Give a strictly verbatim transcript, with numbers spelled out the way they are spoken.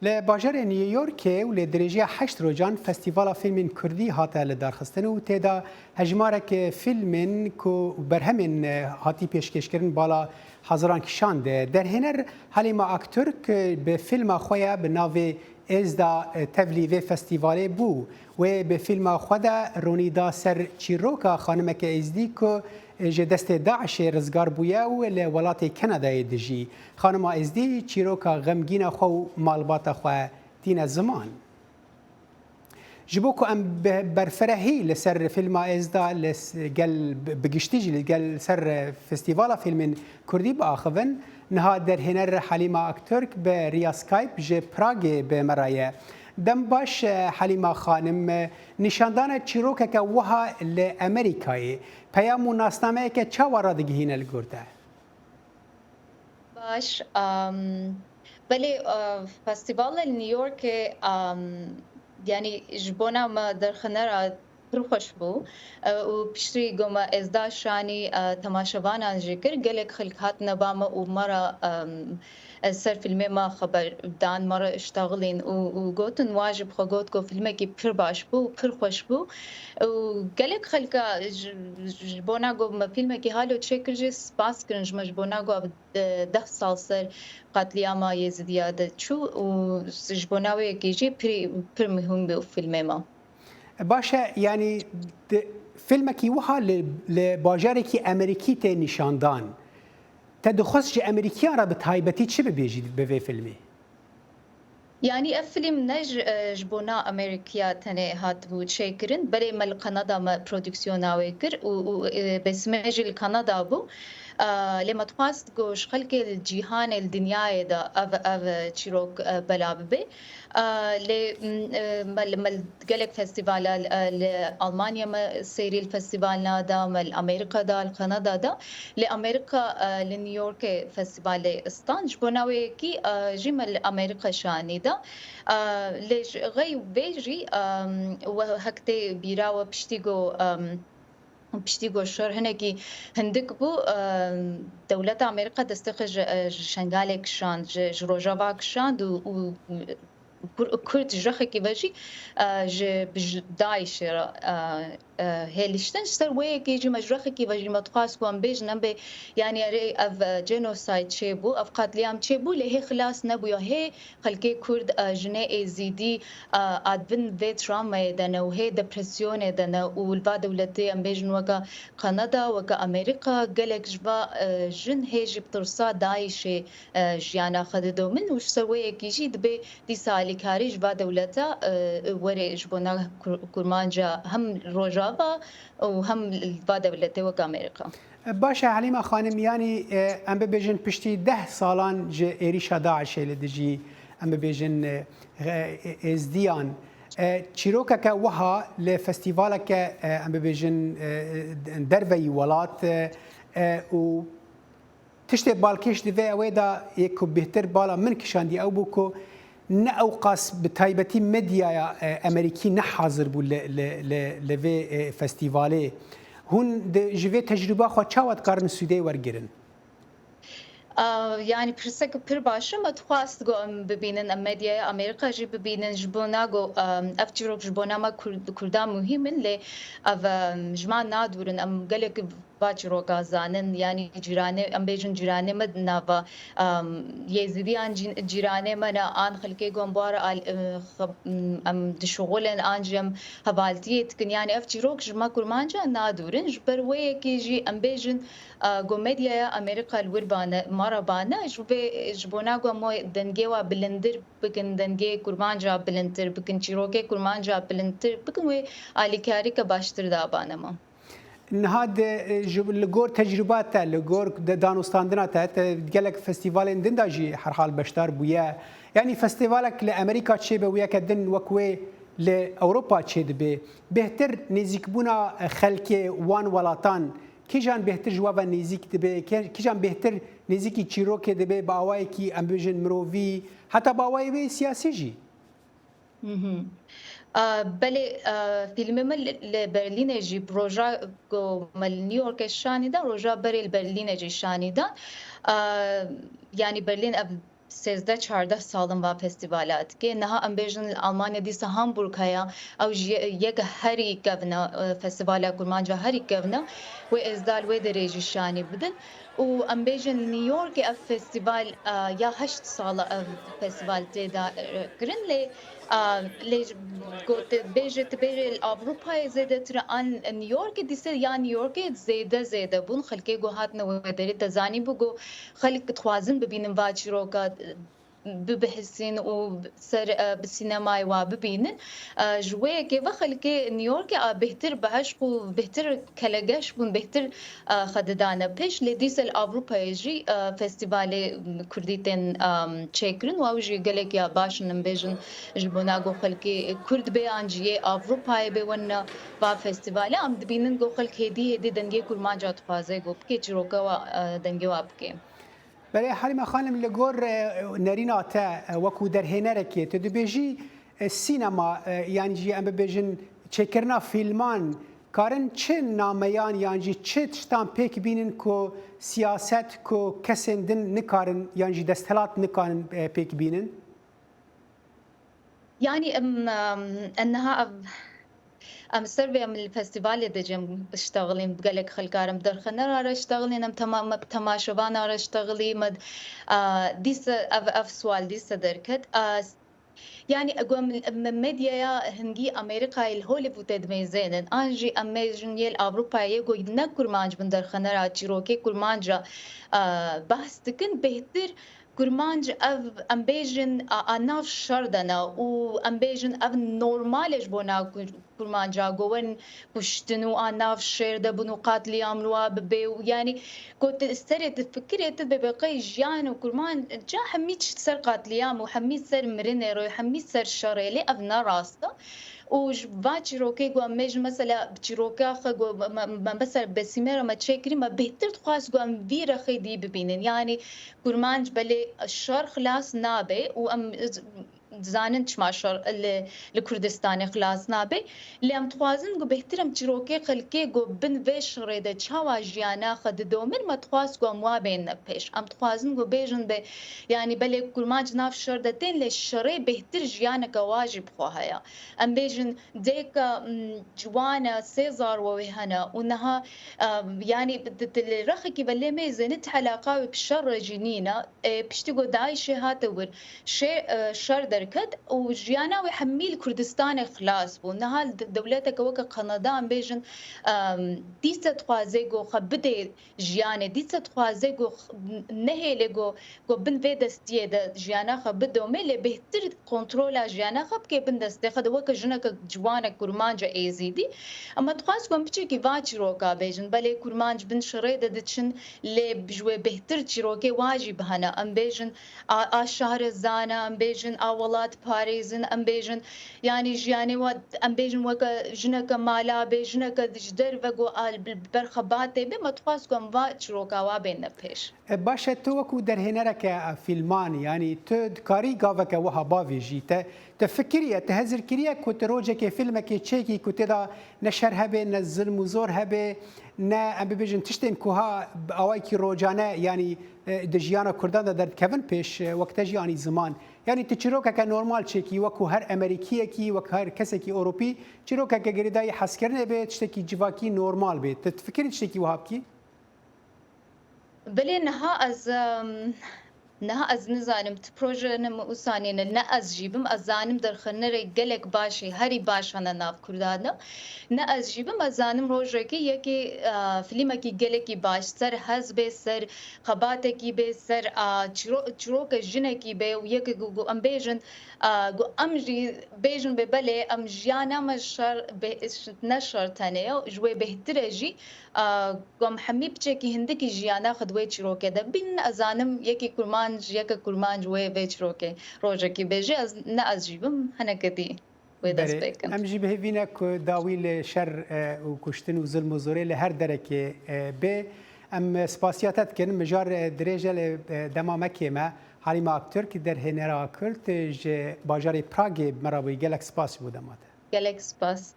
Li bajarê New Yorkê û li dirêjiya heşt rojan Festîvala Fîlmên Kurdî hate lidarxistin û tê de hejmarek fîlmên ku berhemên hatî pêşkêşkirin bala hezaran kişand. Derhêner Halîma Akturk bi fîlma xwe ya bi navê Êzda tevlî vê festîvalê bû. Wê bi fîlma xwe de ronî da ser çîroka xanimeke Êzdî ku ji destê DAIŞê rizgar bûye û li welatê Kanadayê dijî. Xanima Êzdî çîroka xemgîna xwe û malbata xwe tîne ziman. Ji bo ku em bi berferehî li ser fîlma Êzda li s-, gel bi giştî jî li gel ser Festîvala Fîlmên Kurdî biaxivin, niha derhêner Halîma Akturk bi riya Skype ji Pragê bi me re ye. Dem baş, Halîma xanim, nîşandana çîrokeke wiha li Amerîkayê peyam û nasnameyeke çawa radigihîne li gor te? Baş, am, belê, a, festîvala li New Yorkê, am, yanî ji bona me derxinera pir xweş bû, e, û piştî ku me Êzda şanî, e, temaşevanan jî kir, gelek xelk hatine ba me û me re, em, e, ser fîlmê me xeber dan, me re îştaxilîn û, û gotin, wan jî bi xwe got ku fîlmekî pir baş bû û pir xweş bû. Û gelek xelka ji, ji bona ku me fîlmekî halo çêkir jî spas kirin ji me, ji bona ku ev, e, deh sal ser qatliyama Yêzidiya de çû û ji bona wê yekê jî pir, pir muhîm bû fîlmê me. Baş e, yanî di, fîlmekî wiha li, li bajarekî Amerîkî tê nîşandan. Te dixwest ji Amerîkiyan re bi taybetî çi bibêjî bi vê fîlmê? Yanî ev fîlm ne ji, e, ji bona Amerîkiya tenê hatibû çêkirin, belê me li Kanada me prodîksiyona wê kir û, û, e, besimê jî li Kanada bû. E, lê me dixwest ku ji xelkê li cîhanê, li dinyayê de ev, ev çîrok, e, bela bibe. E, lê, m, e, me, me gelek festîvala, e, li Almanya me seyrî li festîvalna da, me li Amerîka da, li Kanada da. Lê Amerîka, e, li New Yorkê festîvalê stand, ji bona wê yekî, e, jî me li Amerîka şanî da. E, lê ji xey vê jî, e, we hek tê bîra we piştî ku, e, piştî ku şer hinekî hindik bû, e, dewleta Amerîka destê xwe ji, e, ji Şengalê kişand, ji, ji Rojava kişand û, û Kur-, Kurd ji rexekî ve jî, e, ji, bi ji DAIŞê re, e, e, hêliştin. Ji ser wê yekê jî me ji rexekî ve jî me dixwast ku em bêjin, em bê, yanî erê ev, e, genocide çêbû, ev qatliyam çêbû, lê hê xilas nebûye. Hê xelkê Kurd, e, jinê Êzîdî, e, a di bin vê travmayê de ne û hê depresyonê de ne û li va dewletê em bêjin weke Kanada, weke Amerîka, gelek ji va, e, jin hê jî bi tirsa DAIŞê, e, jiyana xwe didomin û ji ser wê yekê jî dibê dîsa alîkarî ji va dewleta, e, were ji bona Kur-, Kurmanca hem Rojava û hem li va dewletê weke Amerîka. Baş e Helîma xanim, yanî, e, em bibêjin piştî deh salan ji êrîşa DAIŞê li dijî, em bibêjin, e, e, Êzdiyan, e, çîrokeke wiha li festîvaleke, e, em bibêjin, e, derveyî welat, e, e, û tiştê balkêş di vê ewê de yê ku bêhtir bala min kişandî ew bû ku ne ewqas bi taybetî medyaya, e, Amerîkî ne hazir bû li, li, li, li vê, e, festîvalê. Hûn di, ji vê tecrûba xwe çawa dikarin sûdê wergirin? A, yanî pirseke pir baş e. Me dixwast ku em bibînin, em medyaya Amerîka jî bibînin, ji bona ku, em, ev çîrok ji bona me Kurd-, Kurdan muhîm in, lê ev, em, ji me nadûr in. Em gelek va çîroka zanin, yanî cîranê, em bêjin cîranê me di nava, em, Yêzidiyan cî-, cîranê me ne, an xelkê ku em bi wan re al-, em, xeb-, em, em dişuxulin, an jî em hevaltiyê dikin. Yanî ev çîrok ji me Kurmanca nadûr in. Ji ber wê yekê jî em bêjin, e, ku medyaya Amerîka li wir bane, me re bane, ji vê, ji bona ku em wê dengê wa bilindir bikin, dengê Kurmanca bilindtir bikin, çîrokê Kurmanca bilindtir bikin, wê alîkarîke baştir da bane me. Niha di, e, ji, li gor tecrûba te, li gor de danûstandina te, te gelek festîvalên din de jî herhal beşdar bûye. Yanî festîvalek li Amerîka çêbe û yeke din wek wê li Ewropa çêdibe. Bêhtir nêzîkbûna, e, xelkê wan welatan kîjan bêhtir ji we ve nêzîk dibe, kê-, kîjan bêhtir nêzîkî çîrokê dibe bi awayekî, em bibêjin, mirovî, heta bi awayê wê siyasî jî? Mhm. A, belê, a, fîlmê me li, li Berlînê jî, roja ku me li New Yorkê şanî da, roja berê li Berlînê jî şanî da. A, yanî Berlîn ev sêzdeh çardeh salin va festîvala dike. Niha em bêjin li Almanya dîsa Hamburg heye, ew jî ye-, yek herî kevn e, e, festîvala kurmanca herî kevn e. Wê ez dal wê derê jî şanî bidin. Û em bêjin li New Yorkê ev festîval, e, ya heşt sal e ev festîval tê da, e, kirin, lê, e, lê ji, got, bêje, tu bêje li Avrupayê zêdetir an New Yorkê, dîse ya New Yorkê zêde zêde bûn. Xelkê ku hatine wê derê te zanîbû ku xelk dixwazin bibînin va çîroka, e, bibihisîn û ser, e, bi sînemayê wa bibînin. E, ji wê yekê ve xelkê New Yorkê a bêhtir behişq û bêhtir kelegeş bûn, bêhtir, e, xwe didane pêş. Lê dîsa li Avrupayê jî, e, festîvalê kurdî tên, e, çêkirin û ew jî gelek ya baş in, em bêjin, ji bona ku xelkê kurd bê an jî yê Avrupayê bê wene va festîvalê. Em dibînin ku xelk hêdî hêdî dengê kurmanca dixwaze ku bike çîroka wa, e, dengê wa bike. Belê Halîme Xanim, li gor, e, nerîna te, e, wekû derhênerekê, tu dibêjî, e, sînema, e, yan jî em bibêjin çêkirina fîlman, karin çi nameyan yan jî çi tiştan pêk bînin ku siyaset, ku kesên din nikarin yan jî desthilat nikarin, e, pêk bînin? Yanî em, em, em niha ev, em ser vê em li festîvalê de cem iştexilîn, gelek xelkar em derxener ara iştexilîn, em tema-, me bi temaşevan ara iştexilî, me, a, dîsa ev, ev sual dîsa derket. A, yanî ego em, em medyaya hingî Amerîkayê li Hollywoodê dimêzênin, an jî em mêjin yê li Avrupayê ku ne kurmanc bin derxenera çîrokê kurmanca, a, behs dikin, bêhtir kurmanc ev, em bêjin, a, a nav şer de ne û em bêjin ev normal e ji bona kur-, kurmanca ku werin kuştin û a nav şer de bin û qatliyam li wa bibe û yanî ku tu serê tu fikirê tu bebe qey jiyan û kurmanca hemî tişt ser qatliyam û hemî ser mirinê re, hemî ser şerê, lê ev ne rast e. Û ji va çîrokê ku em mêjin mesela bi çîroka xwe ku me, me, me mesela Besîme re me çêkirî, me bêhtir dixwest ku em vî rexê dî bibînin. Yanî kurmanc belê şer xilas nabe û em dizanin çima şer li, li Kurdistanê xilas nabe. Lê em dixwazin ku bêhtir em çîrokê xelkê ku bin vê şerê de çawa jiyana xwe didomin, me dixwast ku em wa bêne pêş. Em dixwazin ku bêjin be, yanî belê kurmanc nav şer de tên, lê şerê bêhtir jiyaneke wa jî bi xwe heye. Em bêjin dêka, mm, ciwan e, sê zarwa wê hene û niha, e, yanî di, di, li rexekî ve lê mêzêne ti helaqa wê bi şer re jî nîne. E, piştî ku DAIŞê hate wir, şê-, e, şer derket û jiyana wê hemî li Kurdistanê xilas bû. Niha li de-, dewleteke weke Kanada, em bêjin, em, dîsa dixwaze ku xwe bidê jiyanê, dîsa dixwaze ku x-, nehêle ku, ku bin vê destiyê de jiyana xwe bidome, lê bêhtir kontrola jiyana xwe bike bin destê xwe de weke jineke ciwanek kurmanca êzîdî. Em dixwaz ku em piçekî va çîroka bêjin, belê kurmanc bin şerê de diçin, lê ji wê bêhtir çîrokê wa jî bihene. Em bêjin a, a şahrezan e, em bêjin a welat parêzin, em bêjin, yanî jiyanê wa, em bêjin weke jineke mala bê, jineke ji derve ku a li ber xebatê bê, me dixwast ku em va çîroka wa bêne pêş. E, baş e, tu wekû derhênereke, e, fîlman, yanî tu dikarî gaveke wiha bavêjî, te, te fikiriye, te hezir kiriye ku tu rojekê fîlmekê çêkî ku tê de ne şer hebe, ne zilm û zor hebe, ne, em bibêjin, tiştên ku ha bi awayekî rocane, yanî, e, di jiyana Kurdan de derdikevin pêş, e, wek te jî anî ziman. Yanî tu çîrokeke normal çêkî, wekû her Emerîkiyekî, wek her kesekî Ewropî, çîrokeke girêdayî hezkirinê bê, tiştekî civakî normal bê. Tu difikirî tiştekî wiha bikî? Belê niha ez, em, niha ez nizanim tu proje ne mi usanîne, ne ez jî bim, ez zanim derxenerê gelek baş ê, herî baş hene nav Kurdan de. Ne ez jî bim, ez zanim rojekê yekê, e, fîlmekî gelekî baş, ser hez bê, ser xebatekî bê, ser, a, çiro-, çiroke jinekî bê û yekê ku, ku em bêjin, a, ku em jî bêjin bê belê, em jiyana me şer bê-, ne şer tenê ye, ji wê bêhtir e jî, a, ku em hemî piçekî hindikî jiyana xwe di wê çîrokê de bînin. Ez zanim yekê kurmanc, yeke kurmanc wê vê çîrokê rojekî bêje, ez, ne ez jî bim, hineke dî wê dest pê kin. Em jî bi hêvî ne ku dawî li şer, e, û kuştin û zilm û zorê li her derekê, e, bê. Em spasiya te dikin. Mijar, e, dirêj e, lê, e, dema me kêm e. Halîme Aktürk, derhênera Kurd, e, ji bajarê Pragê bi me re bûyî. Gelek spas ji bo dema te. Gelek spas.